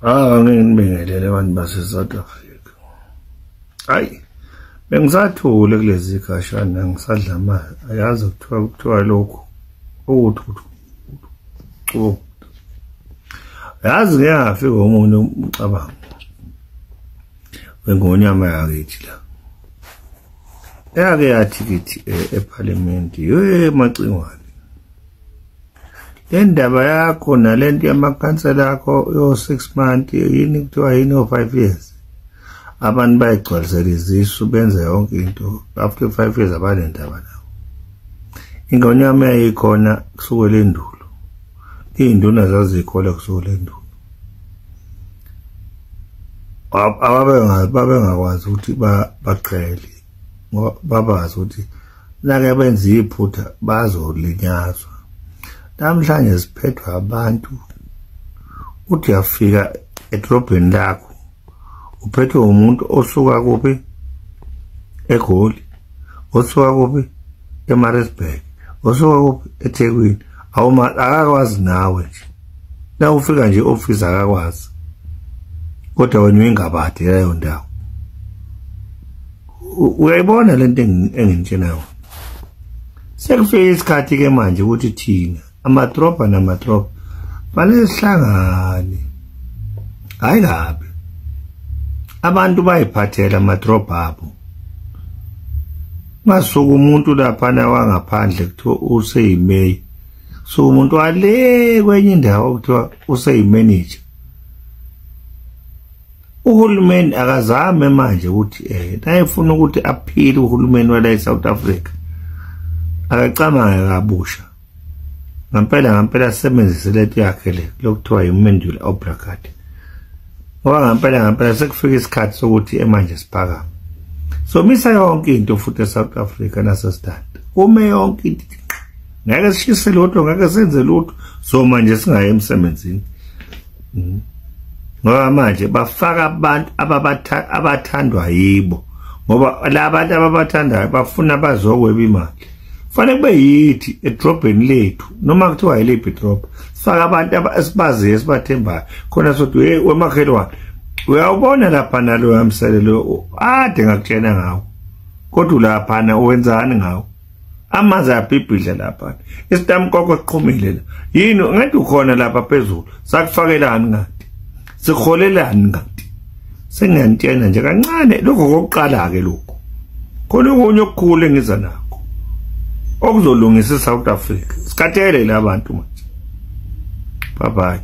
Ngeke ngibingelele abantu base-South Africa. Hayi, bengisathule kulezi khashana ngisadla amanzi. Ayazi kuthiwa lokhu ukuthi yazi ngeke ngafika omunye umcabango wengonyama yakithi la. Eyake yathi kithi eParliament, "Hey Macingwane, le ndaba yakho nalento yamakhansela akho yo 6 months yini kuthiwa yini yo 5 years, abantu bayigcwalisela izisu benze yonke into, after 5 years abanendaba nawo." Ingonyama yayikhona kusukela endulo, iy'nduna zazikhona kusukela endulo, babengakwazi ukuthi baqhele ngoba babazi ukuthi nake benza iphutha bazolinyazwa. Namhlanje siphethwe abantu, uthi uyafika edrobheni lakho uphethwe umuntu osuka kuphi eGoli, osuka kuphi eMaritzburg, osuka kuphi eThekwini, akakwazi nawe nje. La ufika nje office akakwazi, kodwa wena uyingabade leyo ndawo. Uyayibona lento engintshena yona. Sekufike isikhathi ke manje ukuthi thina amadrobha namadrobha fanele sihlangane. Hayi kabi, abantu bayiphathela amadrobha abo. Masuka umuntu laphana wangaphandle kuthiwa useyimeya, so umuntu wale kwenye indawo kuthiwa useyimanager. Uhulumeni akazame manje ukuthi nayefuna ukuthi aphile uhulumeni wala eSouth Africa, akacabange kabusha ngampela ngampela, asebenzise lento yakhe le lokuthiwa iMendula Obragad, ngoba ngampela ngampela sekufika isikhathi sokuthi manje siphakame. So misa yonke into futhi eSouth Africa nasestandi, ume yonke into, ngeke sishise lutho, ngeke senze lutho, so manje singaye emsebenzini. Ngoba manje bafaka abantu abathandwa yibo, ngoba la bantu ababathandayo bafuna bazokweba imali. Fanele kube yithi edrobheni lethu, noma kuthiwa yiliphi idrobha, sifake abantu esibaziyo esibathembayo khona, sothi hey wemakhelwane uyawubona lapha nalo yamselelo ade ngakutshena ngawo, kodwa laphana wenzani ngawo? Amanzi ayabhibhidla lapha, isitamkoko siqhumile la, yini ngathi ukhona lapha phezulu, sakufakelani ngathi, sikholelani ngathi? Sengiyantshena nje kancane lokho kokuqala-ke lokhu, khona okunye okukhulu engiza nakho okuzolungisa iSouth Africa. Sikhathele la bantu manje. Bye bye.